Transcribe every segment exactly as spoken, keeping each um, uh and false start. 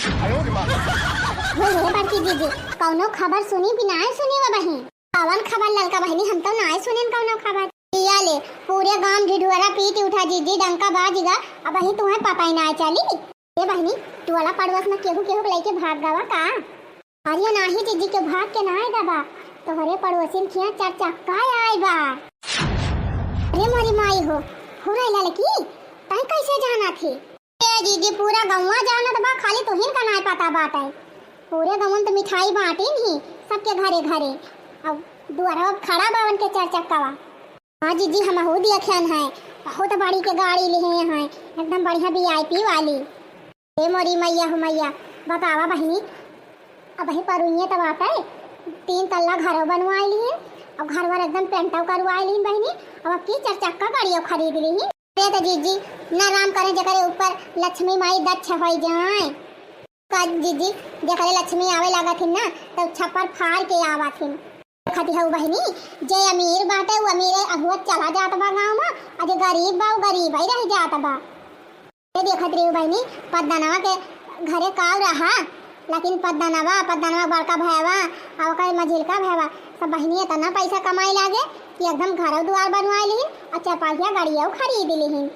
हे, हे बड़की दीदी, कौनो खबर सुनी भी नाय सुनी हो बहिन? कवन खबर ललका बहिनी, हम तो नाय सुनेन कौनो खबर। किया ले, पूरे गांव ढिढोरा पीट उठा जीजी, डंका बाज गा, अबहीं तुहैं पता ही नाय चली। ए बहिनी, टोला पड़ोस में केहू केहू के लइके भाग गवा का? अरे नाही जीजी, के भाग के नाय गवा, तोहरे पड़ोसिन खिया चार चक्का आय बा। अरे मोरी माई हो, फुरई ललकी, तैं कैसे जाना थी? ए जीजी, पूरा गौवा जानत बा, खाली तोहिन का नाय पता बाटे। पूरे गौवन तो मिठाई बांटिन ही सबके घरे घरे। अब दुआरवा खड़ा बा उनके चार चक्कावा। हाँ जीजी, हमहू देखियन है, बहुत बड़ी के गाड़ी लिहे हैं, एकदम बढ़िया VIP वाली। हे मोरी मैया हो मैया, बतावा बहिनी, अबहीं परुइये त बाटे, तीन तल्ला घरो बनवाइ लिहे, अब घर वर एकदम पेंटो करवाइ लिहिन बहिनी, अब की चार चक्का गाड़ियो खरीद लिहिन। अरे त जीजी, ना राम करे जेकरे ऊपर लक्ष्मी माई दक्ष होइ जाए। का जीजी, जेकरे लक्ष्मी आवे लागत हिन ना, तब छप्पर फाड़ के आवत हिन। देखत हऊ बहिनी, जे अमीर बाटे, उ अमीरे अहुआ चला जात बा गाँव में, आ जे गरीब बा, उ गरीब ही रह जात बा। ये देखत रही बहिनी, पद्दनवा के घरे काव रहा, लेकिन पद्दनवा, पद्दनवा बड़का भयवा, आ ओकर मझिलका भयवा, सब बहिनी इतना पैसा कमाई लागे कि एकदम घरो दुआर बनवाइ लिहिन, आ चार पहिया गाड़ियो खरीद लिहिन।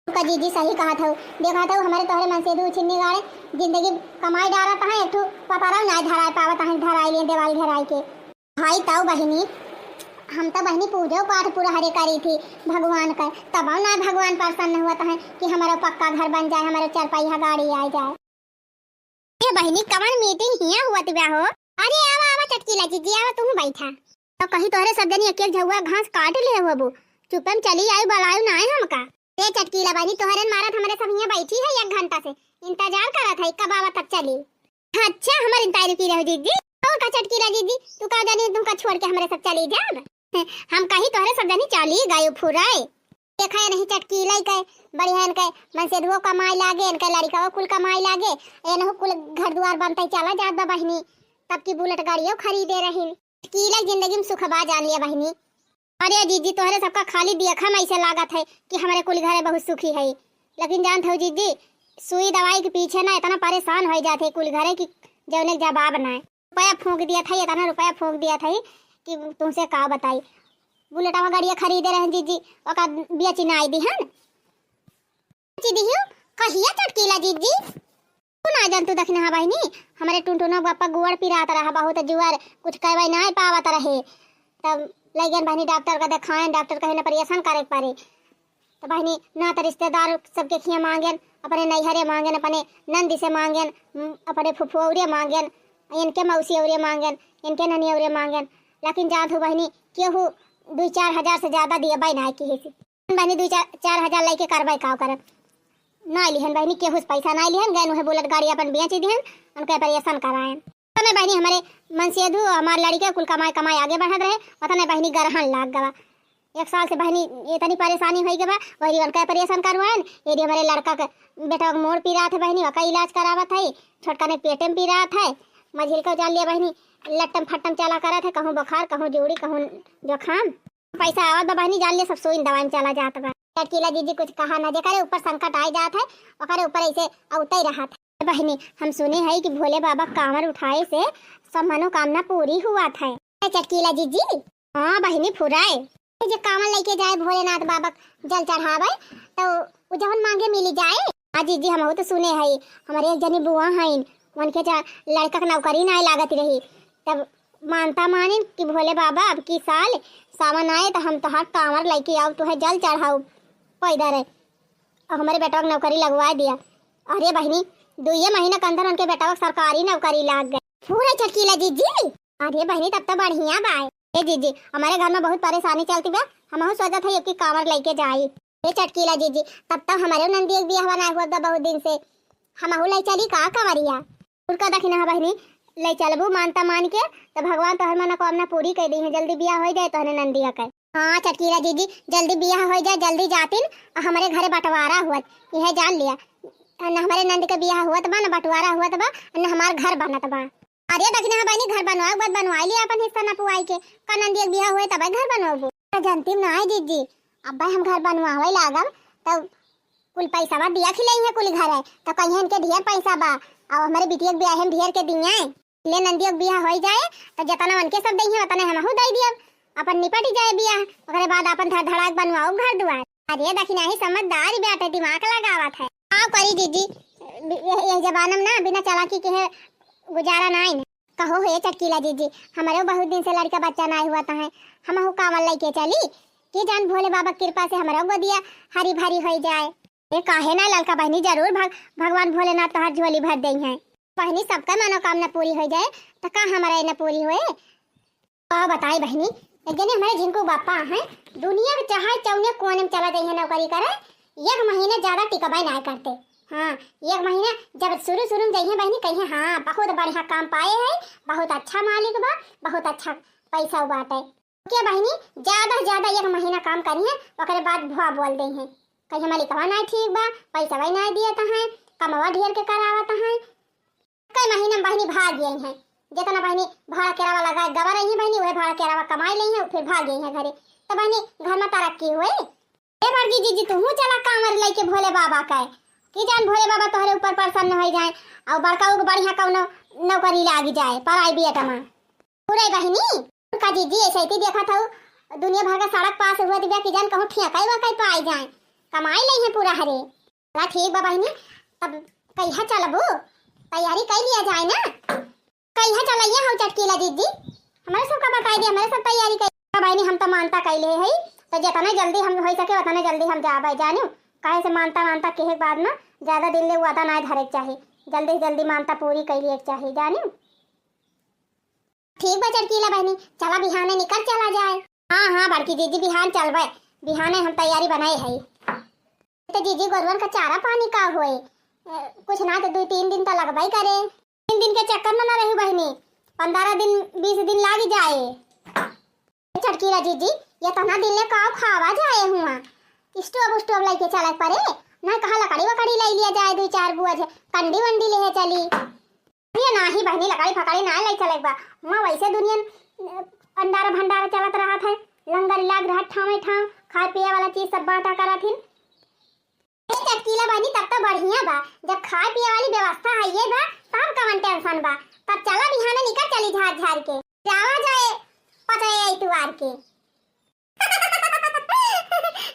का जीजी सही कहत हऊ, देखत हऊ हमरे तोहरे मनसेधू छिन्नी गाड़े, जिंदगी कमाई डारत हैं, एक ठो पपरा नाय धराइ पावत हैं, धराइ लिहे देवाल घेराइ के। भाई तऊ बहिनी, हम तो बहिनी पूजो पाठ पूरा हरे करी थी भगवान का, तब ना भगवान प्रसन्न हुआ हैं कि हमारा पक्का घर बन जाए, हमारा चार पहिया गाड़ी आ जाए। ए बहिनी, कवन meeting हियां हुवत बा हो? अरे आवा, आवा चटकीला जीजी, आवा तुहू बैठा। तो कहीं तोहरे सब जनी एक एक झउआ घास काट ले होबू, चुप्पे में चली आई, बलायू नाय हमका। ए चटकीला बहिनी, तोहरे मारत हमरे सब हियां बैठी है एक घंटा से, इंतजार करत है कब आवा तब चली। अच्छा, हमर इंतजार की रहो जीजी। और का चटकीला जीजी, तू का जानी तुमका छोड़ के हमरे सब चली जाब? हम कहीं तोहरे सब जनी चली गयो फुराए। देखा ये नहीं चटकीला के, बढ़िया इनके मनसेधुओ कमाए लागे, इनके लड़िकाओ कुल कमाए लागे, एनहु कुल घर दुआर बनते चला जात बा बहिनी, तब की बुलेट गाड़ियों खरीदे रहिन। चटकीला जिंदगी में सुख बा जान लिया बहिनी। अरे जीजी, तोहरे सबका खाली देखा में ऐसे लागत है कि हमरे कुल घरे बहुत सुखी है, लेकिन जानत हो जीजी, सुई दवाई के पीछे ना इतना परेशान हो जात है कुल घरे कि जौने के जवाब ना है। रुपया फूंक दिया था, इतना रुपया फूंक दिया था कि तुमसे का बताई। बुलेटवा गाड़िया खरीदे रहन जीजी, ओका बेची ना आई दिहन। बेची दिहियो, कहिया चटकीला जीजी? तू ना जान, तू दखिनहा बहिनी, हमरे टुनटुनो बापा गोड़ पिरात रहा बहुत जुआर, कुछ कहवे ना पावत रहे। तब लइगन बहिनी डॉक्टर का देखाएन, डॉक्टर कहे ना ऑपरेशन करे के पड़े। तो बहिनी ना तो रिश्तेदार सबके खिया मांगेन, अपने नैहरे मांगेन, अपने नंदी से मांगेन, उम, अपने फुफुआ औरे मांगेन, इनके मौसी औरे मांगेन, इनके ननी औरे मांगेन। लेकिन जात हो बहिनी, केहू दुई चार हजार से ज्यादा दिया बाई ना किहे से। बहिनी दुई चार, चार हजार लेके करवाई काव करब? ना लिहन बहिनी, केहू से पैसा ना लिहन, गैन उहे बुलेट गाड़ी अपन बेच दिहन, उनके ऑपरेशन कराएन। तने बहिनी हमरे मनसेधू, हमार लड़िका कुल कमाए कमाए आगे बढ़त रहे, ओतने बहिनी गरहन लाग गवा। एक साल से बहिनी इतनी परेशानी होई गवा, वही उनका ऑपरेशन करवाएन, यदि हमरे लड़का के बेटा के मोड़ पिरात है बहिनी, ओका इलाज करावत है, छोटका ने पेटे में पिरात है, मझिलका जान लिया बहिनी लट्टम फट्टम चला करत है, कहूँ बुखार, कहूँ जोड़ी, कहूँ जुकाम। पैसा आवत बा बहिनी, जान ले सब सुई दवाई में चला जात बा। चटकीला जीजी कुछ कहा ना, जेकरे ऊपर संकट आए जात है, ओकरे ऊपर ऐसे अउते रहत है। बहिनी, हम सुने है कि भोले बाबा कांवर उठाए से सब मनोकामना पूरी हुआत है। ए चटकीला जीजी। हाँ बहिनी, फुराए। ए जे कांवर लेके जाए भोलेनाथ बाबा के जल चढ़ावे, तो उ जवन मांगे मिली जाए। हाँ जीजी, हमहू तो सुने है, हमारे एक जनी बुआ हईन, उनके जा लड़का के नौकरी ना लागत रही, तब मानता मानिन कि भोले बाबा, अब की साल सावन आए तो हम तोहार कांवर लेके आउब, तुहे जल चढ़ाउब पैदल। और हमरे बेटवा के नौकरी लगवा दिया। अरे बहिनी, दुइये महीना के अंदर उनके बेटवा के सरकारी नौकरी लाग गए। फुराए चटकीला जीजी। अरे बहिनी, तब तो बढ़िया बा। ए जीजी, हमारे घर में बहुत परेशानी चलती बा, हमहू सोचत है कि कांवर लेके जाई। ए चटकीला जीजी, तब तो हमारे नंदी एक बियाह ना हुआ बा बहुत दिन से, हमहू ले चली का कांवरिया? उनका दखिना बहिनी, ले चलबू मानता मान के, तो भगवान तोहर मनोकामना पूरी कर दी है, जल्दी बियाह हो जाए तोहरे नंदिया के। हाँ चटकीला जीजी, जल्दी बियाह हो जाए, जल्दी जातिन, और हमारे घरे बंटवारा हुआ, यह जान लिया, न हमारे नंद के बियाह हुआ बा, न बंटवारा हुआ बा, न हमार घर बनत बा। अरे दखिना बहिनी, घर बनवाए के बाद बनवाई लिया अपन हिस्सा नपुआई के, का नंदिया के बियाह हुए तब घर बनवाबू? तो जानती ना है जीजी, अब भाई हम घर बनवावे लागब, तब कुल पैसा बा दिया खिलाई है कुल घर है, तो कहीं इनके ढेर पैसा बा, अब हमरे बिटिया के बियाहे में ढेर के दिया है, ले नंदियो के बियाह होई जाए, तो जतना मन के सब दइहें, उतने हमहू दई दियब। अपन निपट जाए बियाह, ओकरे बाद अपन धड़ धड़ाक बनवाओ घर दुआर। अरे दखिनाही समझदार बाटे, दिमाग लगावत है। का करी जीजी, बि-, यह, यह जमाना में ना बिना चालाकी के है गुजारा नाई न। कहो हे चटकीला जीजी, हमरो बहुत दिन से लड़का बच्चा नाई हुआ त है, हमहू कांवर लइके चली, कि जान भोले बाबा के कृपा से हमरो गोदिया हरी भरी होई जाए। ए काहे ना ललका बहिनी, जरूर भग-, भगवान भोलेनाथ तोहार झोली भर दइहें। बहिनी, सबका मनोकामना पूरी होई जाए, त का हमारा ना पूरी होए? का बताई बहिनी, एक जने हमरे झिंकू बापा हैं, दुनिया के चाहे चौने कोने में चला जइहें नौकरी करे, एक महीने ज्यादा टिकबे ना करते। हाँ, एक महीने जब शुरू शुरू में जइहें बहिनी, कहिहें, "हाँ, बहुत बढ़िया काम पाए है, बहुत अच्छा मालिक बा, बहुत अच्छा पैसा बाटे।" के बहिनी, ज्यादा से ज्यादा एक महीना काम करिहें, ओकरे बाद भुआ बोल दइहें, कहिहें, "मलिकवा ना ठीक बा, पैसा वही ना दियत हैं, कमवा ढेर के करावत हैं।" कई महीना में बहिनी भाग गई हैं। जितना बहिनी भाड़ा किरावा लगा गवा रही हैं बहिनी, वह भाड़ा किरावा कमाई लेइहें, फिर भाग गई हैं घरे। तो बहिनी, घर में तरक्की हुई। ए बड़की जीजी, तू चला कांवर लेके भोले बाबा का, कि जान भोले बाबा तोहरे ऊपर प्रसन्न हो जाए और बड़का को बढ़िया कौनो नौकरी लाग जाए प्राइवेट में। पूरे बहिनी, का जीजी ऐसे ही देखा था, दुनिया भर का सड़क पास हुआ दिव्या, कि जान कहूँ ठेका ही वकाई पाई जाए, कमाई लेइहें पूरा हरे। चला ठीक बा बहिनी, तब कहिया चलबू? तैयारी कइ लिया जाए ना। कहिया चलइया हो चटकीला जीजी? हमरे सबका बताई दे, हमरे सब तैयारी कइ। बहिनी, हम तो मानता कइले हई, तो जितना जल्दी हम हो सके उतना जल्दी हम जाबे जानू। काहे से मानता मानता कहे के बाद ना ज्यादा दिन ले वादा ना धरे के चाही, जल्दी से जल्दी मानता पूरी कइ लिए के चाही जानू। ठीक बा चटकीला बहिनी, चला बिहाने निकल चला जाए। हाँ, हाँ, बड़की जीजी, बिहान चलबे, बिहाने हम तैयारी बनाए हई। तो जीजी, गोरुअन का चारा पानी का होए? अ, कुछ ना तो दो तीन दिन तो लगबे करे। तीन दिन के चक्कर में ना रही बहिनी, पन्द्रह दिन, बीस दिन लाग जाए। चटकीला जीजी, ये तना दिन ले का खावा जाए हुआ? स्टोव उस्टोव लेके चले पड़े, ना कहा लकड़ी वकड़ी ले लिया जाए, दो चार बोझ कंडी वंडी ले चली। ये नाही बहिनी, लकड़ी फकड़ी ना ले चले बा। हुआ वैसे दुनिया, अ, अंडारा भंडारा चलत रहत है, लंगर लाग रहत ठामे ठाम, खाए पिए वाला चीज सब बांटा करत हिन। ए चटकीला बहिनी, तब तो बढ़िया बा, जब खाए पिए वाली व्यवस्था है ये बा, तब कवन टेंशन बा। तब चला बिहाने निकल चली झाड़ झाड़ के, जावा जाए पचे इतवार के।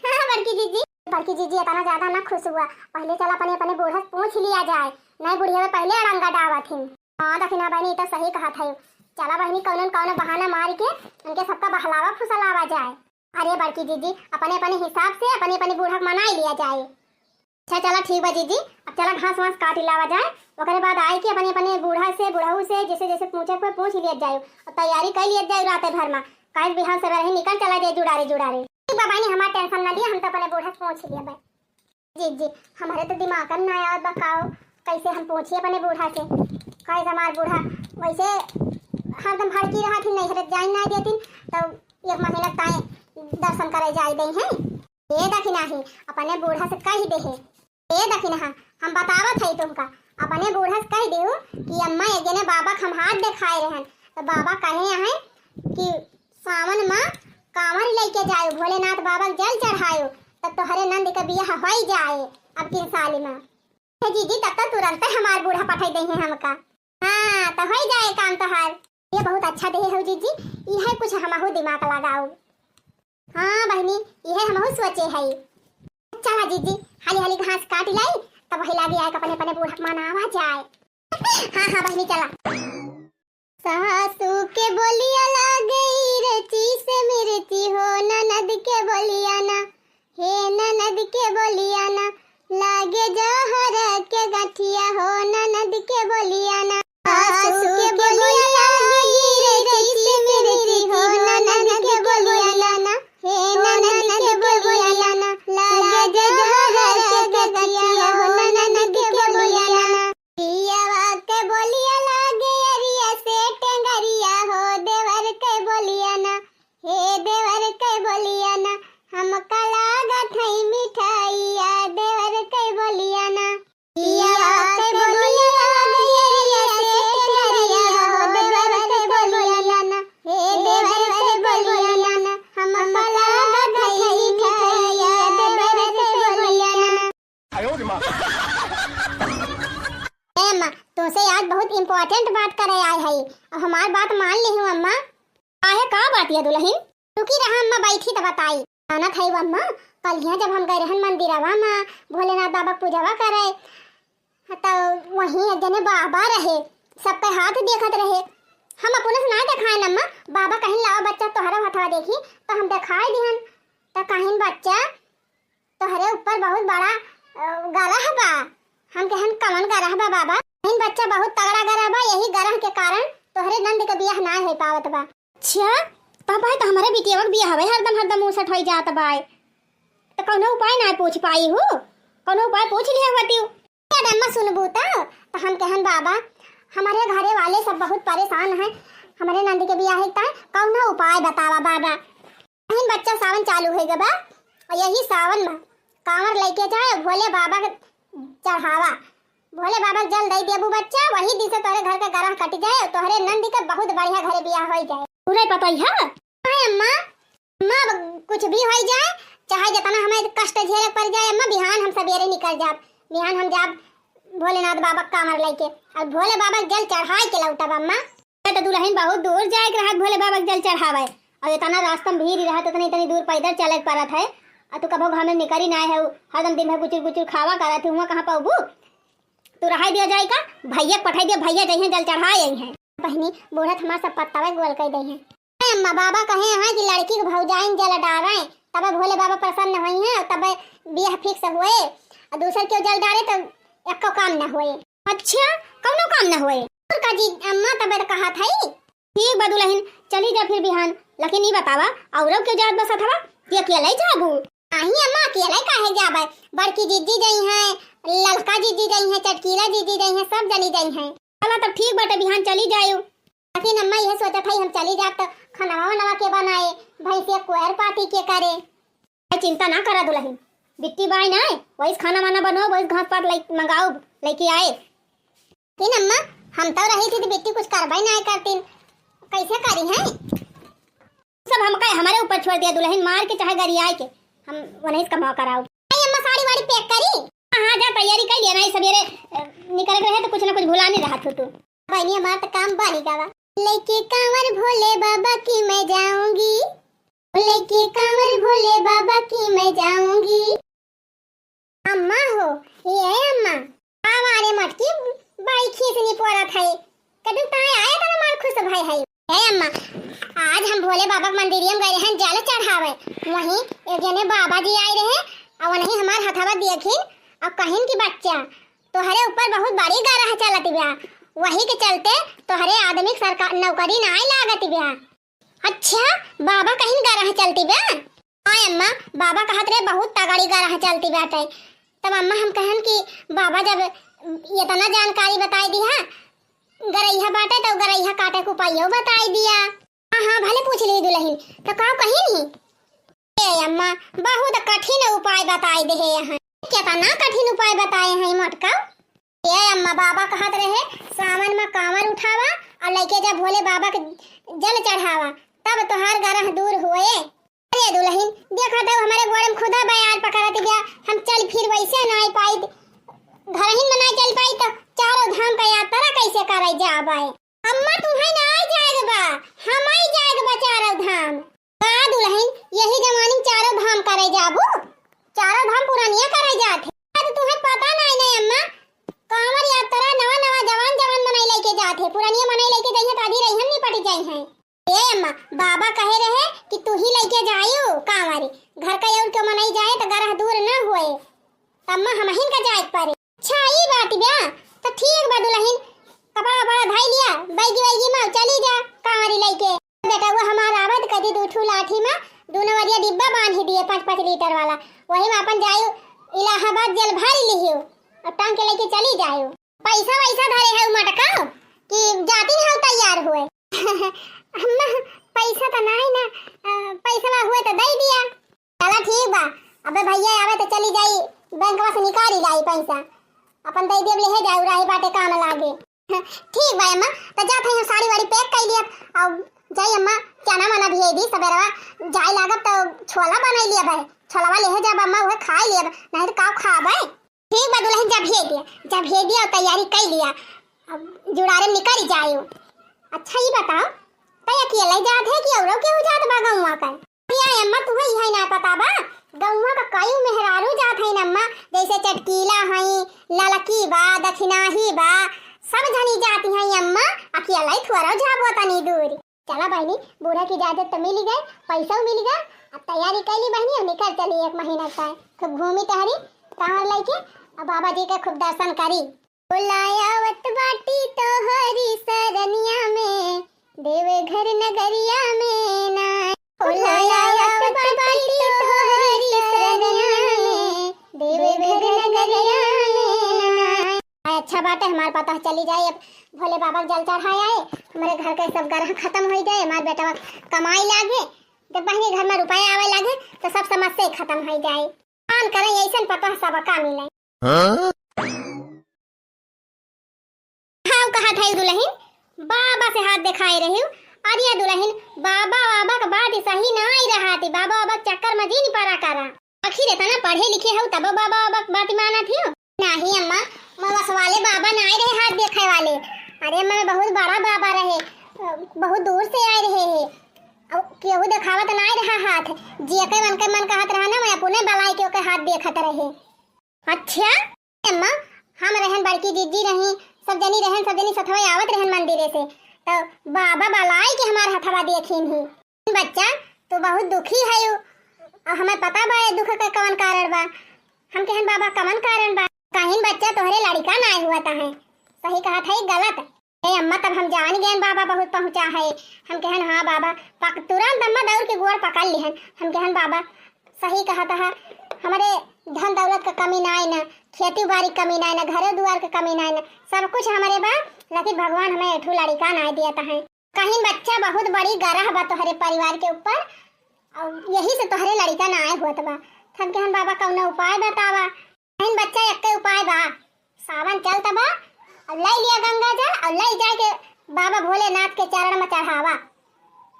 हाँ, बड़की जीजी। बड़की जीजी इतना ज्यादा ना खुश हुआ, पहले चला अपने, अपने बूढ़ा से पूछ लिया जाए, नहीं बुढ़िया में पहले अड़ंगा डावत हिन। हाँ, दखिना बहिनी, ई तो सही कहत है। चला बहिनी, कौनो न कौनो बहाना मार के उनके सबका बहलावा फुसलावा जाए। अरे बड़की जीजी, अपने, अपने हिसाब से अपने, अपने बूढ़ा के मनाई लिया जाए। अच्छा, चला ठीक बा जीजी, अब चला घास वास काट लावा जाए, ओकरे बाद आए के अपने, अपने बूढ़ा से, बुढ़ऊ से, जैसे, जैसे पूछे के होए, पूछ लिया जाए, और तैयारी कर लिया जाए रात भर में, काहे बिहान सवेरे ही निकल चला जाए जुड़ारे, जुड़ारे। ठीक बा बहिनी, हमार टेंशन ना लिया, हम तो अपने बूढ़ा से पूछ लिया बा। जीजी, हमारे तो दिमाग में ना आवत बा काओ, कैसे हम पूछी अपने बूढ़ा से, काहे से हमार बूढ़ा वैसे हरदम भड़की रहत ही, नैहर जाए ना देती, तो एक महीना ताए दर्शन करे जाए दे हैं। ए दखिनाही, अपने बूढ़ा से कह दे है। ए दखिनाहा, हम बतावत है तुमका, अपने बूढ़ा से कह दियो कि अम्मा एक जने बाबा के हम हाथ देखाए रहन, तो बाबा कहे हैं कि सावन में कांवर लेके जायो, भोलेनाथ बाबा के जल चढ़ायो, तब तोहरे नंद के बियाह होई जाए अब किन साल में। हे जीजी, तब तो तुरंत हमार बूढ़ा पठाई दे हैं हमका। हाँ, तो होई जाए काम तोहार। ये बहुत अच्छा देहे हो जीजी, इहे कुछ हमहू दिमाग लगाओ। हाँ बहिनी, इहे हमहू सोचे हई। चला जीजी, हाली हाली घास काट लाई, तब वही लागे आए अपने अपने बूढ़ा के मनावा जाए। हाँ हाँ बहिनी, चला। सासू के बोलिया लागे इरची से मिर्ची हो, ननद के बोलिया ना, हे ननद के बोलिया ना, लागे जहर के गठिया हो, ननद के बोलिया ना। सासू के बोलिया लागे रे जैसे मिर्ची हो, ननद के बोलिया ना, हे ननद के बोलिया ना, लागे जहर के गठिया हो, ननद के बोलिया ना। पियावा के बोलिया लागे अरिया से टेंगरिया हो, देवर के बोलिया ना, हे देवर के बोलिया ना, हमका लागत है मिठाइया, देवर के बोलिया ना। पियावा के बोलिया आज बहुत important बात करे आए हई, अब हमार बात मान लिहू अम्मा। काहे, का बात है दुलहिन? रुकी रहा अम्मा, बैठी त बताई। जानत हई अम्मा, कलिया जब हम गए रहन मंदिरवा मा भोलेनाथ बाबा क पूजवा करे, त वहीं एक जने बाबा रहे, सबके हाथ देखत रहे। हम अपने से ना देखाएन अम्मा, बाबा कहिन लावा बच्चा तोहरे हथवा देखी, त हम देखाए दिहन। त कहिन बच्चा तोहरे ऊपर बहुत बड़ा, अ, गरह बा। हम कहन कवन गरह बा बाबा? कहिन बच्चा बहुत तगड़ा गरह बा, यही गरह के कारण तोहरे नंद के बियाह ना हो पावत बा। अच्छा, तब भाई त हमरे बिटिया के बियाह हवे हरदम हरदम उसट होई जात बाय। त कौनो उपाय ना पूछ पाई हूँ, कौनो उपाय पूछ लिया होती। जब अम्मा सुनबू त, त हम कहन बाबा, हमारे घरे वाले सब बहुत परेशान हैं, हमारे नंद के बियाह के ताय कौनो उपाय बतावा बाबा। बहिन बच्चा सावन चालू होइ गबा, और यही सावन मा कांवर लइके जाए भोले बाबा के चढ़ावा। भोले बाबा के जल दई देबू बच्चा, वही दिन से तोहरे घर के गरह कट जाए और तोहरे नंद के बहुत बढ़िया घरे बियाह होई जाए। पूरा पता ही है? हाँ अम्मा, अम्मा, अब कुछ भी होई जाए, चाहे जितना हमें कष्ट झेले पड़ जाए अम्मा, बिहान हम सवेरे निकल जाब, बिहान हम जाब भोलेनाथ बाबा के कांवर लइके और भोले बाबा के जल चढ़ाए के लौटब अम्मा। तो दुलहिन बहुत दूर जाए के रहत भोले बाबा के जल चढ़ावे, और इतना रास्ता में भीड़ रहत, इतनी इतनी दूर पैदल चले के पड़त है, और तू कभो घर में निकरी ना है, हरदम दिन भर गुचुर गुचुर खावा करत है, हुआ कहाँ पाबू? तू रहाई दिया जाए का, भैया के पठाई दिया, भैया जइहें जल चढ़ाए आई हैं। बहिनी, बूढ़ा त हमार सब पत्तावे गोल कर दे हैं। अरे अम्मा, बाबा कहे हैं कि लड़की के भौजाइन जल डारें, तबे भोले बाबा प्रसन्न होई हैं, तबे बियाह fix होए, और दूसर केहू जल डारे तो एको काम न होए। अच्छा, कौनो काम न होए? और का जी अम्मा, तबे तो कहा था ही। ठीक बा दुलहिन, चली जा फिर बिहान, लेकिन ई बतावा, औरो के जात बसत हवा कि अकेले जाबू? नहीं अम्मा, अकेले काहे जाबे? बड़की जिज्जी जइहें, ललका जिज्जी जइहें, चटकीला जिज्जी जइहें, सब जनी जइहें। चला तब ठीक बाटे, बिहान चली जायु। लेकिन अम्मा, यह सोचत हई हम चली जाब त खनवा वनवा के बनाए, भैंसिया कोयर पाती के करे। अरे चिंता ना करा दुलहिन, बिट्टी बाई ना, वही खाना वाना बनाओ, वही घास पात लइ-, मंगाओ, लइके आए। लेकिन अम्मा, हम तो रही थी तो बिट्टी कुछ करबे ना करतीन, कैसे करी हैं? सब हमका, हमारे ऊपर छोड़ दिया दुलहिन, मार के चाहे गरियाए के, हम वही से कमा कराओ। आई अम्मा, साड़ी वाड़ी pack करी? हाँ, हाँ, जा तैयारी कर लिया ना, ये सवेरे, अ, निकल रहे तो कुछ ना कुछ भुला नहीं रहा तू। बहिनी, हमार तो काम बनी गवा। लेके कांवर भोले बाबा की मैं जाऊंगी, लेके कांवर भोले बाबा की मैं जाऊंगी। अम्मा हो, ये अम्मा, आवा रे मटकी, बड़ी खीसनी पोरत है। कदू ताए आए तना मार खुश भाई है। हे अम्मा, आज हम भोले बाबा के मंदिरिया में गए रहन जल चढ़ावे। वहीं एक जने बाबा जी आए रहे, और वहीं हमार हथवा देखिन, और कहिन कि बच्चा, तोहरे ऊपर बहुत बड़ी गरह चलत बा, वही के चलते तोहरे आदमी के सरकार नौकरी नाई लागत बा। अच्छा, बाबा कहिन गरह चलती बा? हाँ अम्मा, बाबा कहत रहे बहुत तगड़ी गरह चलती बाटे। तब अम्मा हम कहन कि बाबा जब इतना जानकारी बताई दिया, गरैया बाटे तो गरैया काटे के उपायो बताई दिया। हाँ, हाँ, भले पूछ ली दुलहिन, तो का कहिन ही? ए अम्मा, बहुत कठिन उपाय बताई दे है यहाँ। कितना कठिन उपाय बताए हैं मटका? ए अम्मा, बाबा कहत रहे, सावन में कांवर उठावा और लइके जा भोले बाबा के जल चढ़ावा, तब तोहार गरह दूर होए। अरे दुलहिन, देखा तो हमारे गोड़े में खुदा बयार पकड़त गया, हम चल फिर वैसे ना आई पाई, घरहिन में ना चल पाई तो चारों धाम का यात्रा कैसे करे जाबे? अम्मा, तुम्हें ना आई जाएगा बा, हम आई जाएगा बा चारों धाम। का दुलहिन, यही जमानी में चारों धाम करे जाबू? चारों धाम पुरानिया करे जात है। आज तुम्हें पता नहीं, नहीं अम्मा, कांवर यात्रा नवा नवा जवान जवान मनई लेके जात है, पुरानिया मनई लेके जाइए तो आधी रही हम निपट जाई हैं। ए अम्मा, बाबा कहे रहे कि तू ही लेके जायू कांवर, घर का और क्यों मनई जाए तो गरह दूर न होए। त अम्मा हमहिन का जाए के पड़े। अच्छा, ई बात बा, त ठीक बा दुलहिन, कपड़ा वपड़ा धई लिया, बैगी वैगी में चली जा कांवरी लइके। बेटा, वो हमार आवत कदी दू ठू लाठी में, दोनों वरिया डिब्बा बांधी दिए पाँच पाँच लीटर वाला, वही में अपन जायु इलाहाबाद जल भर लिहियो और टांग के लेके चली जायु। पैसा वैसा धरे है उ मटका कि जाती नहीं तैयार हुए? अम्मा, पैसा तो नहीं ना, अ, पैसा हुए तो दे दिया। चला ठीक बा, अबे भैया आवे तो चली जाई, बैंकवा से निकाली लाई पैसा, अपन दे देब, लेहे जाई, राही बाटे काम लागे। ठीक बा अम्मा, तो जात है हम साड़ी वाड़ी pack कर लिया, और जाई अम्मा, चना वना भेज दी, सबेरवा जाए लागब तो छोला बनाई लिया भाई, छोलवा लेहे जाब अम्मा, उहे खाई लिया, नहीं तो का खाबे। ठीक बा दुलहिन, जा भेज दिया, जा भेज दिया और तैयारी कर लिया, अब जुड़ारे निकल जायो। अच्छा, ई बताओ, तै अकेले जात है कि औरो केहू जात बा गौवा का? या अम्मा, तुहे इहे ना पता बा, गौवा का कई मेहरारू जात हईन अम्मा, जैसे चटकीला हई, ललकी बा, दखिनाही बा, सब जनी जाती हईन अम्मा, अकेले थोड़ो जाबो तनी दूर। चला बहिनी, बूढ़ा की इजाजत तो मिली गए, पैसा मिली गए, अब तैयारी कैली बहिनी, अब निकल चली एक महीना का, खूब घूमी टहरी, कांवर लेके, अब बाबा जी के खूब दर्शन करी। बोलाया आवत बाटी तोहरी सरनिया में, देवघर नगरिया में ना। बोलाया आवत बाटी तोहरी सरनिया में, देवघर नगरिया में ना। आय, अच्छा बाटे, हमार पतोह चली जाए, अब भोले बाबा के जल चढ़ाए आए, हमारे घर के सब ग्रह खत्म हो जाए, हमार बेटवा कमाई लागे, जब बहिनी घर में रुपया आवे लागे, तो सब समस्या ही खत्म हो जाए। भगवान करे ऐसन पतोह सबका मिले। हाँ? हाँ, कहत है दुलहिन, बाबा से हाथ देखाए रही। अरे दुलहिन, बाबा बाबा का बात सही ना आई रहा थी, बाबा बाबा के चक्कर में जिन परा करा। आखिर इतना पढ़े लिखे हो तब बाबा बाबा के बात माना थी हो? नहीं अम्मा, मैं बस वाले बाबा ना आए रहे हाथ देखे वाले। अरे अम्मा, मैं बहुत बड़ा बाबा रहे, बहुत दूर से आए रहे है। अब केहू देखावत ना आए रहा हाथ, जियके मन के मन कहत रहा ना, मैं अपने बलाई के ओके हाथ देखत रहे। अच्छा अम्मा, हम रहन, बड़की जीजी रही, सब जनी रहन, सब जनी सथवे आवत रहन मंदिरे से, तो बाबा बलाई के हमार हथवा देखिन ही। बच्चा, तू बहुत दुखी है, और हमें पता बा ये दुख का कवन कारण बा। हम कहन बाबा कवन कारण बा? कहिन बच्चा, तोहरे लड़का ना हुआ ता है। सही कहत है गलत? ए अम्मा, तब हम जान गए बाबा बहुत पहुँचा है। हम कहन हाँ बाबा, पक-, तुरंत अम्मा दौड़ के गोड़ पकड़ लिहन। हम कहन बाबा सही कहत है, हमरे धन दौलत का कमी ना है ना, खेती बाड़ी कमी ना है ना, घरे दुआर के कमी ना है ना, सब कुछ हमरे बा, लेकिन भगवान हमें एठू लड़का ना दिया है। कहिन बच्चा, बहुत बड़ी गरह बा तोहरे परिवार के ऊपर, और यही से तोहरे लड़का ना आए होत बा। हम कहन बाबा कौनो उपाय बतावा। कहिन बच्चा, एक उपाय बा, सावन चलत बा, और ले लिया गंगा जल और ले जाए के बाबा भोलेनाथ के चरण में चढ़ावा,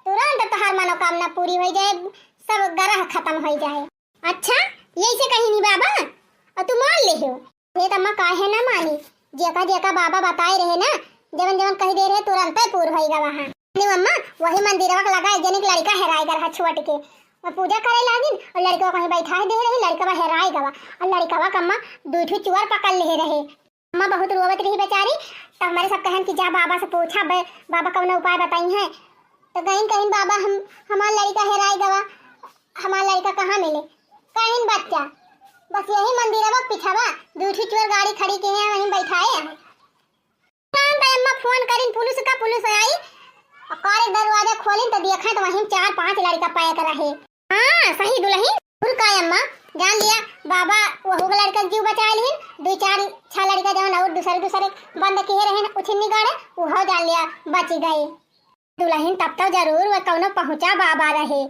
तुरंत तोहार मनोकामना पूरी हो जाए, सब गरह खत्म हो जाए। अच्छा, यही से कहिन बाबा, और तू मान ले हो? ये तो अम्मा काहे ना मानी, जेका जेका बाबा बताए रहे ना, जवन जवन कही दे रहे, तुरंत पूर होई गवा। हाँ नी अम्मा, वही मंदिरवा के लगा एक जने के लड़का हेराए गवा रहा छोट के, वो पूजा करे लागिन और लड़का कहीं बैठा दे रही, लड़का हेराए गवा। और लड़का का अम्मा दू ठो चोर पकड़ ले रहे। अम्मा बहुत रोवत रही बेचारी, तो हमारे सब कहन कि जा बाबा से पूछा, बे-, बाबा कौनो उपाय बताई है। तो गईन कहिन बाबा, हम, हमार लड़का हेराए गवा, हमार लड़का कहाँ मिले? कहिन बच्चा, बस यही मंदिरवा के पिछवा दू ठो चोर गाड़ी खड़ी किए हैं, वहीं बैठाए हैं। शाम पे अम्मा फोन करिन पुलिस का, पुलिस आई और कार के दरवाजा खोलिन तो देखें तो वहीं चार पांच लड़का पैक रहे। हाँ सही दुलहिन, और का अम्मा, जान लिया बाबा वहू के लड़का के जीव बचा लिहिन, दू चार छह लड़का जवन और दूसरे दूसरे बंद किए रहे उछिन्नी गाड़े, उहो जान लिया बच गए। दुलहिन तब तो जरूर वो कौनो पहुँचा बाबा रहे।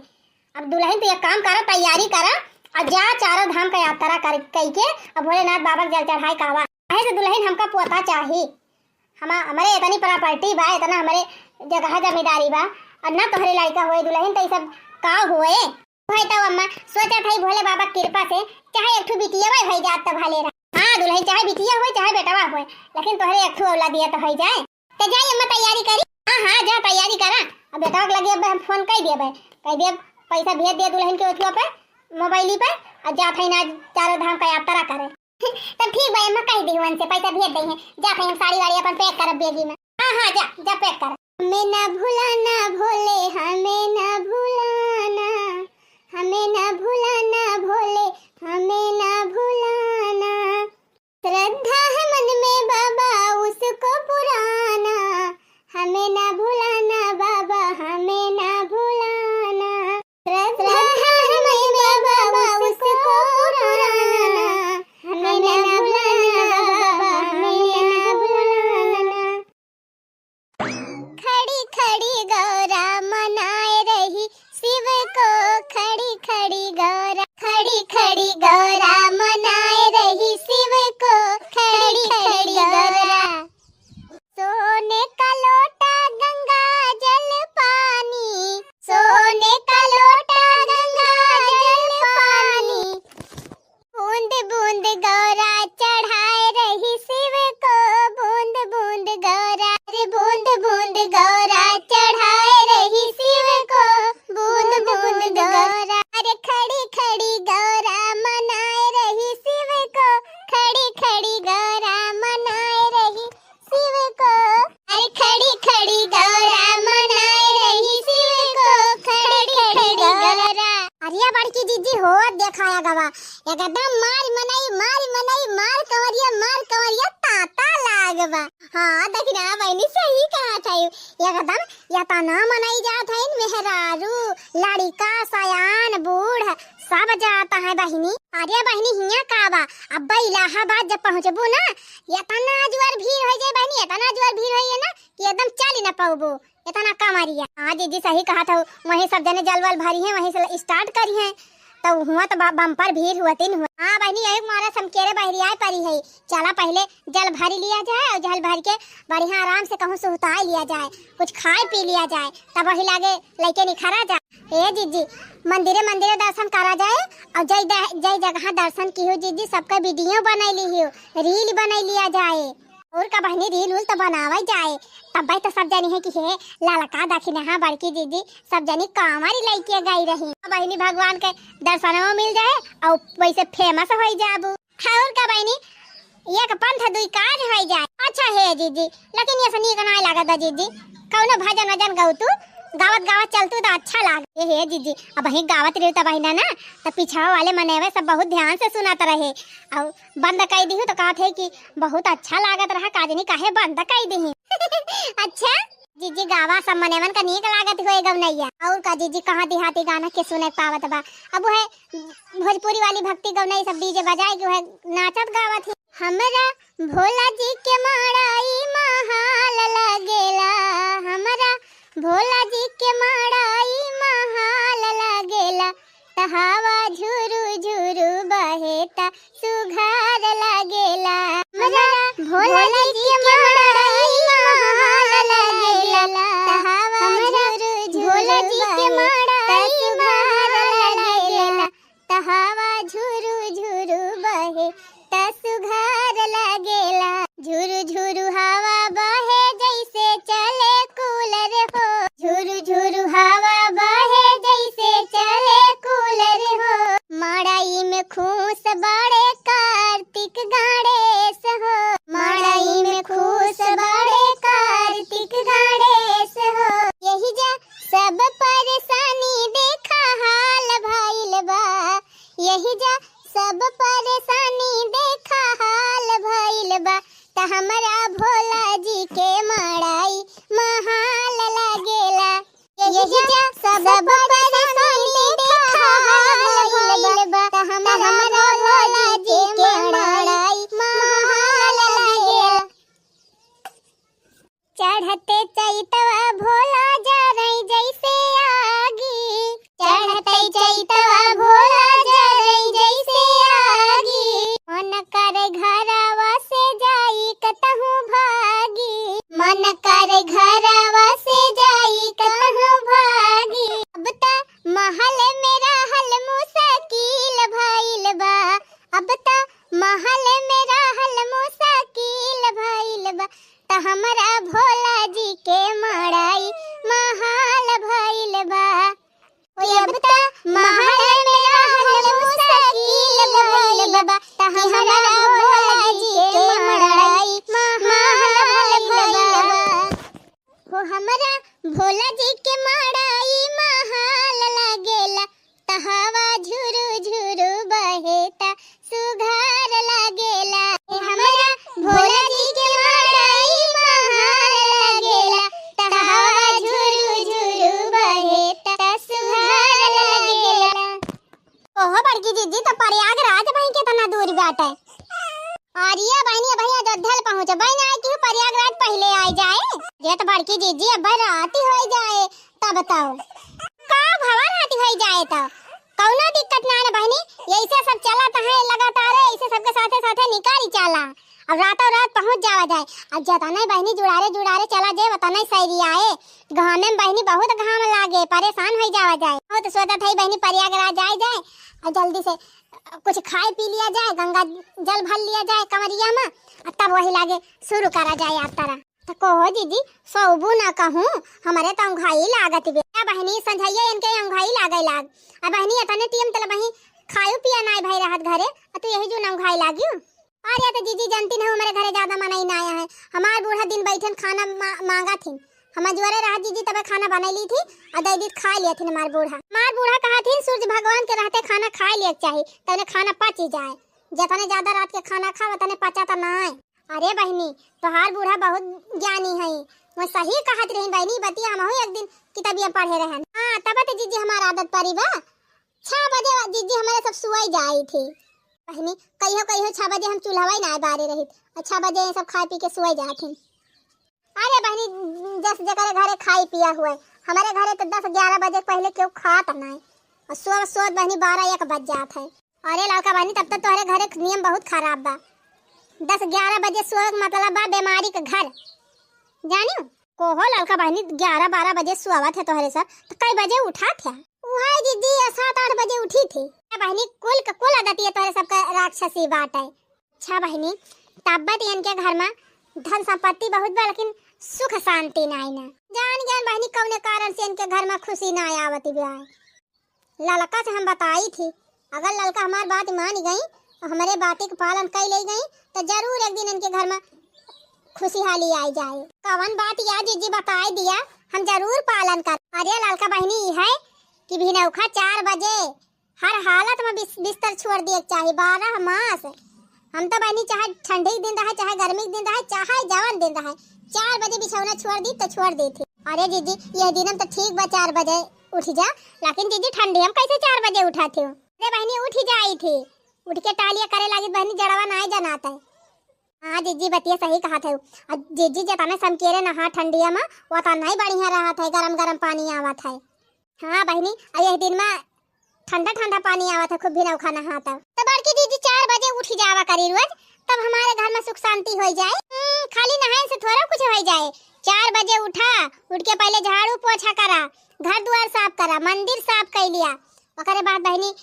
अब दुलहिन तू एक काम करा, तैयारी करा और जा चारों धाम का यात्रा कर, कई के अब भोलेनाथ बाबा के जल चढ़ाए कावा। काहे से दुलहिन हमका पोता चाही, हमा-, हमरे इतनी प्रॉपर्टी बा, इतना हमरे जगह जमींदारी बा, और ना तोहरे लड़का होए दुलहिन, तो ई सब का होए? होए तो अम्मा सोचत हई भोले बाबा के कृपा से चाहे एक ठो बिटिया होई जात तो भले रहा। हाँ दुलहिन, चाहे बिटिया होए चाहे बेटवा होए, लेकिन तोहरे एक ठो औलाद दिया तो होई जाए। तो जाई अम्मा तैयारी करी। हाँ हाँ, जा तैयारी करा। अब बेटवा के लगे अब हम फोन कर दिया, कह दिया पैसा भेज दिया दुलहिन के ओथुआ पे, मोबाइल पे, और जात है ना चारों धाम का यात्रा करे। तब ठीक बा अम्मा, कह दी उनसे पैसा भेज दे हैं, जात है हम साड़ी वाड़ी अपन पैक करब बेगी में। हाँ हाँ, जा जा पैक कर। हमें ना भुलाना भोले, हमें ना भुलाना, हमें ना भुलाना भोले, हमें ना भुलाना। श्रद्धा है मन में बाबा उसको पुराना, हमें ना भुलाना बाबा, हमें ना भुलाना। श्रद्धा है मन में बाबा उसको पुराना, हमें ना भुलाना बाबा, हमें ना भुलाना। खड़ी खड़ी गौरा मनाए रही शिव को, खड़ी खड़ी गौरा, खड़ी खड़ी गौरा मनाए रही शिव को, खड़ी खड़ी गौरा। सोने का लोटा गंगा जल पानी, सोने का लोटा गंगा जल पानी। बूंद बूंद गौरा चढ़ाए रही शिव को, बूंद बूंद एकदम मार मनई, मार मनई, मार कंवरिया, मार कंवरिया, ताता लाग बा। हाँ, देखी ना बहिनी, सही कहत है। एकदम एतना मनई जात है, मेहरारू, लड़िका, सयान, बूढ़, सब जात है बहिनी। अरे बहिनी, हियाँ का बा, अब्बै इलाहाबाद जब पहुँचबू ना, एतना जोर भीड़ होइ जाए बहिनी, एतना जोर भीड़ होइ है ना कि एकदम चल ही ना पउबू। एतना कंवरिया। हाँ जीजी, सही कहत हऊ, वहीं सब जने जल वल भरी हैं, वहीं से start करी हैं, तो हुआँ तो बा-, bumper भीड़ हुअतिन हुआ। हाँ बहिनी, यही मारा समकेरे बहरियाए परी है। चला पहिले जल भरी लिया जाए और जल भर के बढ़िया आराम से कहूँ सुहताए लिया जाए, कुछ खाए पी लिया जाए, तब वही लागे लइके निखरा जाए। ए जीजी, मंदिरे मंदिरे दर्शन करा जाए और जय द-, जय जगह दर्शन किहू जीजी, सबका video बनाई लिहू, reel बनाई लिया जाए। और का बहिनी, reel उल तो बनावै जाए, तब्बै तो सब जनी है कि हे ललका दखिनहा बड़की जीजी सब जनी कांवर लइके गई रही। बहिनी, भगवान के दर्शनवा मिल जाए और वैसे famous होइ जाबू। और का बहिनी, एक पंथ दुई काज होइ जाए। अच्छा हे जीजी, लेकिन ये से नीक नाय लागत बा जीजी, कौनो भजन वजन गौ तू, गावत गावत चलतू तो अच्छा लाग। ए हे जीजी, अबहीं गावत रही तब बहिना ना, तो पिछवा वाले मनैवे सब बहुत ध्यान से सुनत रहे और बंद कई दिहू तो कहत है कि बहुत अच्छा लागत रहा, का जनी काहे बंद कई दिही। अच्छा जीजी, गावा सब मनेवन का नीक लागत होए गवनैया। और का जीजी, कहाँ देहाती गाना के सुने पावत बा? अब है भोजपुरी वाली भक्ति गवनई सब DJ बजाए के है नाचत गावत ही। हमरा भोला जी के मड़ई महाल लगेला, हमरा भोला जी के मड़ई महाल लगेला, त हवा झुरु झुरु बहे त सुघर लागेला। हमरा भोला जी के मड़ई महाल लागेला, त हवा झुरु झुरु बहे त सुघर लागेला। त हवा झुरु झुरु बहे त सुघर लागेला। झुरु झुरु हवा बहे जैसे चले cooler हो, झुरु झुरु हवा बहे जैसे चले cooler हो। मड़ई में खुश बाड़े कार्तिक गणेश हो, मड़ई में खुश बाड़े कार्तिक गणेश हो। यही जा सब परेशानी देखा हाल भइल बा, यही जा सब परेशानी देखा हाल भइल बा, त हमरा भोला जी के मड़ई महाल लागेला। यही जा सब परेशानी देखा हाल भइल बा, त हमरा भोला जी के मड़ई महाल लागेला। चढ़ते चैतवा भोला जरई जैसे आगी, चढ़ते चैतवा भोला जरई जैसे आगी। मन करे घरवा से जाई कतहूँ भागी, मन करे घरवा से जाई कतहूँ भागी। अब त महल में रहल मुश्किल भइल बा, अब त महल में रहल मुश्किल भइल बा, त हमरा भोला जी के मड़ई महाल भइल बा। ओ अब त महल में रहल मुश्किल भइल बा, त हमरा भोला जी के मड़ई महाल भइल बा। हो हमरा भोला जी के मड़ई महाल लागेला, त हवा झुरु झुरु बहे त सुघर लागेला। हे हमरा भोला जी के मड़ई महाल लागेला, त हवा झुरु झुरु बहे त सुघर लागेला। ओहो बड़की जीजी, त प्रयागराज भाई केतना दूर बाटे। अरे बहिनी, अबहीं अयोध्या ले पहुँचबे नाहीं कि प्रयागराज पहिले आइ जाए। अरे त बड़की जीजी, अब रात होइ जाए तब तउ। का भवा रात होइ जाए तउ? कउनो दिक्कत नाहीं न बहिनी, यइसे सब चलत है लगातार, यइसे सबके साथे साथे निकारि चाला। अब रातों रात पहुँच जावा जाए। अब जतने बहिनी जुड़ारे जुड़ारे चला जाए, वतने सही आए। घामे में बहिनी बहुत घाम लागे, परेशान होइ जावा जाए। बहुत सोचत है बहिनी प्रयागराज आइ जाए और जल्दी से कुछ खाए पी लिया जाए, गंगा जल भर लिया जाए कंवरिया में, आ तब वही लागे शुरू करा जाए यात्रा। त कहो जीजी, सोबू ना कहूँ, हमरे त औंघाई लागत बे। आ बहिनी, संझइया इनके औंघाई लागे लाग। आ बहिनी, एतने टीम तल बही खायू पिया नाई भाई रहत घरे, आ तू यही जो औंघाई लागियो। अरे त जीजी जानती न, हमरे घरे ज्यादा मनई ना आया है। हमार बूढ़ा दिन बैठन खाना मा-, मांगा थी। हम अजुअरे रहत जीजी तबे खाना बनाई ली थी और दे दी खाए लिया थी हमार बूढ़ा। हमार बूढ़ा कहा थी सूरज भगवान के रहते खाना खाए लिया के चाही, तने खाना पची जाए। जितने ज्यादा रात के खाना खाओ उतने पचा तो ना है। अरे बहिनी, तोहार बूढ़ा बहुत ज्ञानी है, वो सही कहत रही बहिनी, बतिया हमहू एक दिन किताबिया पढ़े रहन। हाँ, तब तो जीजी हमार आदत परी बा। छह बजे जीजी हमारे सब सुआई जाई थी। बहिनी, कहियो कहियो छह बजे हम चूल्हा ही ना बारे रहित, और छह बजे ये सब खाए पी के सुआई जात ही। अरे बहिनी, जस जकरे घरे खाई पिया हुए, हमारे घरे तो दस ग्यारह बजे पहले केहू खात नहीं, और सोत सोत बहिनी बारह एक बज जात है। अरे ललका बहिनी, तब तो तोहरे घरे क नियम बहुत खराब बा। दस ग्यारह बजे सोए के मतलब बा बीमारी के घर, जानियो। कोहो ललका बहिनी, ग्यारह बारह बजे सोवत है तोहरे सब, तो कई बजे उठात है? उहे जीजी, सात आठ बजे उठी थी। ए बहिनी, कुल क कुल आदतिया तोहरे सबका राक्षसी बाटे। अच्छा बहिनी, तब्बत इनके घर में धन संपत्ति बहुत बा, लेकिन सुख शांति नाई ना। जान गयन बहिनी, कौने कारण से इनके घर में खुशी ना आवत बा। ललका से हम बताई थी, अगर ललका हमार बात मान गई और हमरे बाती के पालन कई ले गई, तो जरूर एक दिन इनके घर में खुशहाली आई जाए। कवन बात या जीजी बताई दिया, हम जरूर पालन कर। अरे ललका बहिनी, ई है कि भिनौखा चार बजे हर हालत में बिस-, बिस्तर छोड़ दिए के चाही, बारह मास। हम तो बहिनी चाहे ठंडी के दिन रहे, चाहे गर्मी के दिन रहे, चाहे जवन दिन रहे, चार बजे बिछौना छोड़ दी तो छोड़ दी थी। अरे जीजी, यह दिन हम तो ठीक बा चार बजे उठ जा, लेकिन जीजी ठंडी हम कैसे चार बजे उठा थी? अरे बहिनी उठ ही जाई थी, उठ के टालिया करे लागी बहिनी, जड़वा नाई जनात है। हाँ जीजी, बतिया सही कहत है। आ जीजी जतने समकेरे नहा ठंडिया में, वतने ही बढ़िया रहत है, गरम गरम पानी आवत है। हाँ बहिनी, आ यह दिन में ठंडा ठंडा पानी आवत है, खूब भिनौखा नहात है। तो बड़की जीजी चार बजे उठ जावा करी रोज, तब हमारे घर में सुख शांति हो जाए। हम्म, खाली नहाए से थोड़ा कुछ हो जाए। चार बजे उठा, उठ के पहले झाड़ू पोछा करा, घर दुआर साफ करा, मंदिर साफ कर लिया, ओकरे बाद बहिनी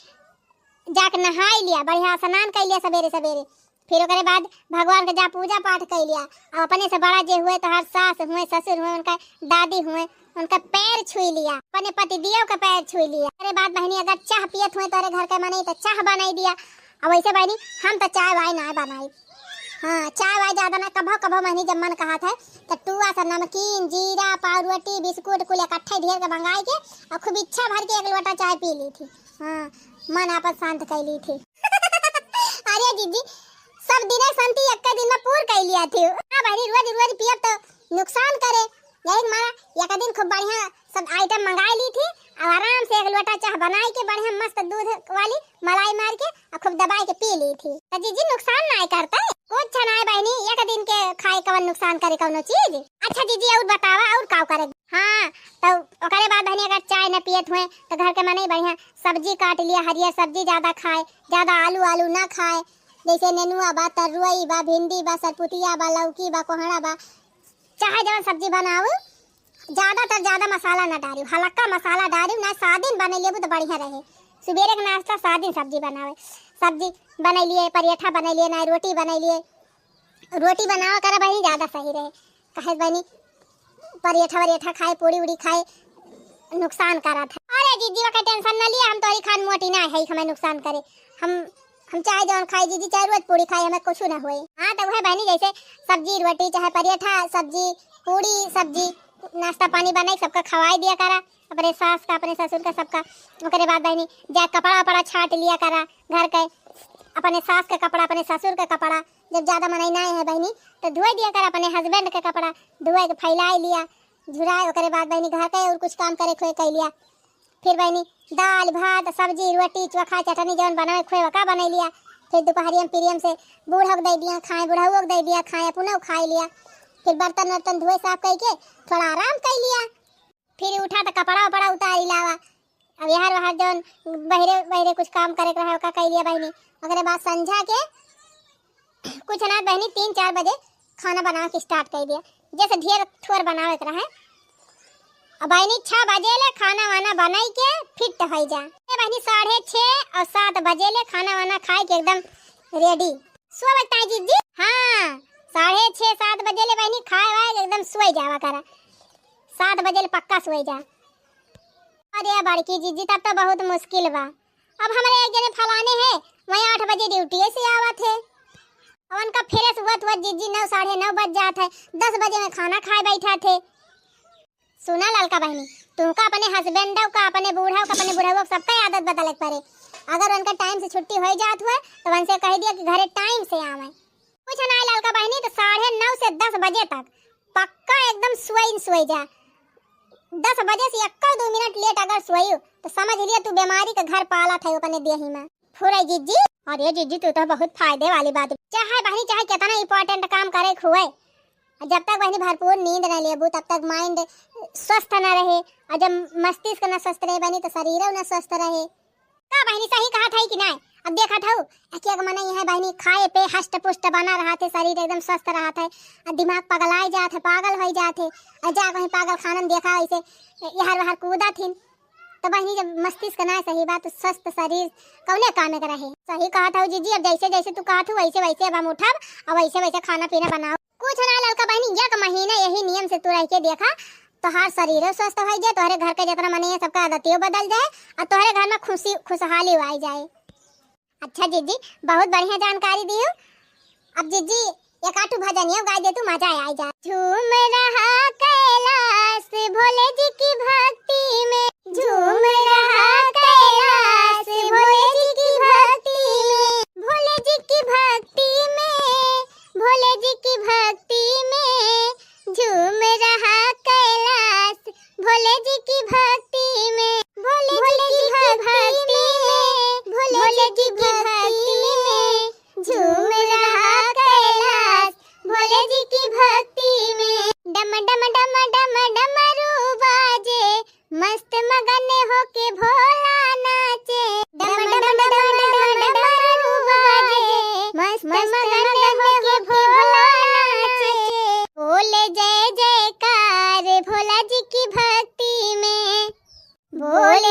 जाके नहाई लिया, बढ़िया स्नान कर लिया सबेरे सबेरे। फिर ओकरे बाद भगवान के जा पूजा पाठ कर लिया। अब अपने से बड़ा जे हुए, तोहार सास हुए, ससुर हुए, उनका दादी हुए, उनका पैर छुई लिया, अपने पति दियो के पैर छुई लिया। ओकरे बाद बहिनी अगर चाह पियत हुए तोरे घर के मनई तो चाह बनाई दिया। अब वैसे बहिनी हम तो चाय वाय ना बनाई। हाँ, चाय वाय ज्यादा ना, कभो कभो बहिनी जब मन कहत है तो टुआ से नमकीन, जीरा, पाव रोटी, बिस्कुट कुल इकट्ठे ढेर के मंगाई के और खूब इच्छा भर के एक लोटा चाय पी ली थी। हाँ, मन आपन शांत कर ली थी। अरे जीजी, सब दिने शांति एक दिन में पूर कर लिया थी। हाँ बहिनी, रोज रोज पियब तो नुकसान करे, यही मारा एक दिन खूब बढ़िया सब आइटम मंगा ली थी और आराम से एक लोटा चाह बनाई के बढ़िया मस्त दूध वाली मलाई मार के और खूब दबाई के पी ली थी। तो जीजी नुकसान नाय करता है, कुछ नाय बहिनी, एक दिन के खाए कवन नुकसान करे कौनो चीज। अच्छा जीजी और बतावा और का करे? हाँ, तो ओकरे बाद बहिनी अगर चाय न पियत हुए तो घर के मनई बढ़िया सब्जी काट लिया, हरियर सब्जी ज्यादा खाए, ज्यादा आलू आलू ना खाए, जैसे नेनुआ बा, तरुई बा, भिंडी बा, सरपुतिया बा, लौकी बा, कोहड़ा बा, चाहे जवन सब्जी बनाऊ, ज्यादातर ज्यादा मसाला ना डारी, हल्का मसाला डारी, ना सादिन बने लेबू तो बढ़िया रहे। सुबेरे के नाश्ता सादिन सब्जी बनावे, सब्जी बनैलिए, परेठा बनैलिए, ना रोटी बनैलिए, रोटी बनावा करा बहिनी ज्यादा सही रहे, काहे बहिनी परेठा वरेठा खाए, पूड़ी उड़ी खाए नुकसान करत है। अरे जीजी, ओकर टेंशन न लिया, हम तोरी खान मोटी ना है, हमें नुकसान करे। हम हम चाहे जौन खाई जीजी, चाहे रोज पूड़ी खाई, हमें कुछ ना होए। हाँ तो वह बहिनी जैसे सब्जी रोटी चाहे परेठा सब्जी, पूड़ी सब्जी, नाश्ता पानी बनाई सबका खवाई दिया करा, अपने सास का, अपने ससुर का, सबका। ओकरे बाद बहिनी जा कपड़ा वपड़ा छाट लिया करा घर के, अपने सास के कपड़ा, अपने ससुर के कपड़ा, जब ज्यादा मनई ना है बहिनी तो धोए दिया करा, अपने हस्बैंड के कपड़ा धोए के फैलाई लिया, झुराए। ओकरे बाद बहिनी घर के और कुछ काम करे खोए कर लिया। फिर बहिनी दाल भात सब्जी रोटी चोखा चटनी जौन बनावे खोए का बना लिया। फिर दोपहरिया में प्रेम से बूढ़ो के दे दिया खाए, बुढ़ऊ के दे दिया खाए, अपनो खाए लिया। फिर बर्तन वर्तन धोए साफ करके थोड़ा आराम कर लिया। फिर उठा तो कपड़ा वपड़ा उतारी लावा। अब यार वहार जौन बहरे बहरे कुछ काम करे के रहा ओका कर लिया बहिनी। ओकरे बाद संझा के कुछ ना बहिनी, तीन चार बजे खाना बनावे के स्टार्ट कर दिया, जैसे ढेर ठोर बनावे के रहे। अब बहिनी छह बजे ले खाना वाना बनाई के फिट हो जा। ए बहिनी, साढ़े छः और सात बजे ले खाना वाना खाए के एकदम रेडी। सो बजता है जीजी? हाँ, साढ़े छः सात बजे ले बहिनी खाए वाए के एकदम सोए जावा करा, सात बजे ले पक्का सोए जा। अरे बड़की जीजी, तब तो बहुत मुश्किल बा। अब हमारे एक जने फलाने हैं, वहीं आठ बजे ड्यूटी से आवत है। अब उनका फ्रेश हुआ तो जीजी नौ, साढ़े नौ बज जात है, दस बजे में खाना खाए बैठा थे। सुना ललका बहिनी, तुमका अपने husband का, अपने बूढ़ा का, अपने बुढ़ऊ का, सबका आदत बदले के पड़े। अगर उनका time से छुट्टी होइ जात हुए तो उनसे कह दिया कि घरे time से आवे। कुछ ना ललका बहिनी, तो साढ़े नौ से दस बजे तक पक्का एकदम सोई न सोई जा। दस बजे से एक्को दो मिनट late अगर सोई तो समझ लिया तू बीमारी का घर पालत है अपने देही में। फुरै जिज्जी, अरे जिज्जी, तू तो बहुत फायदे वाली बात। चाहे बहिनी, चाहे कितना important काम करे के हुए, जब तक बहिनी भरपूर नींद न लेबू, तब तक mind स्वस्थ न रहे, और जब मस्तिष्क न स्वस्थ रहे बहिनी, तो शरीरो न स्वस्थ रहे। का बहिनी, सही कहत है कि नाय? अब देखत हऊ, एक एक मनई है बहिनी, खाए पे हष्ट पुष्ट बना रहत है, शरीर एकदम स्वस्थ रहत है, और दिमाग पगलाए जात है, पागल होइ जात है, और जा वहीं पागल खानन देखा, ऐसे यहर वहर कूदत हिन। तो बहिनी, जब मस्तिष्क ना सही बा, तो स्वस्थ शरीर कौने कामे के रहे? सही कहत हऊ जिज्जी, अब जैसे जैसे तू कहत हऊ, वैसे वैसे अब हम उठब, और वैसे वैसे खाना पीना बनाओ। कुछ ना ललका बहिनी, एक महीना यही नियम से तू रह के देखा, तोहार शरीरो स्वस्थ होइ जाए, तोहरे घर के जितना मनई है, सबका आदतियो बदल जाए, और तोहरे घर में खुशी खुशहाली आई जाए। अच्छा जिज्जी, बहुत बढ़िया जानकारी दिहू। अब जिज्जी, एक आठू भजनिया गाय दे तू, मजा आई जा। झूम रहा कैलाश भोले जी की भक्ति में, झूम रहा कैलाश भोले जी की भक्ति में, भोले जी की भक्ति में, भोले जी की भक्ति में, झूम रहा कैलाश भोले जी की भक्ति में, भोले जी की भक्ति में, भोले जी की भक्ति में, झूम रहा कैलाश भोले जी की भक्ति में। डम डम डम डम डमरू बाजे, मस्त मगन होके भोला नाचे। डम डम डम डम डमरू बाजे, मस्त मगन होके भोला नाचे। बोले जय जयकार भोला जी की भक्ति में। बोले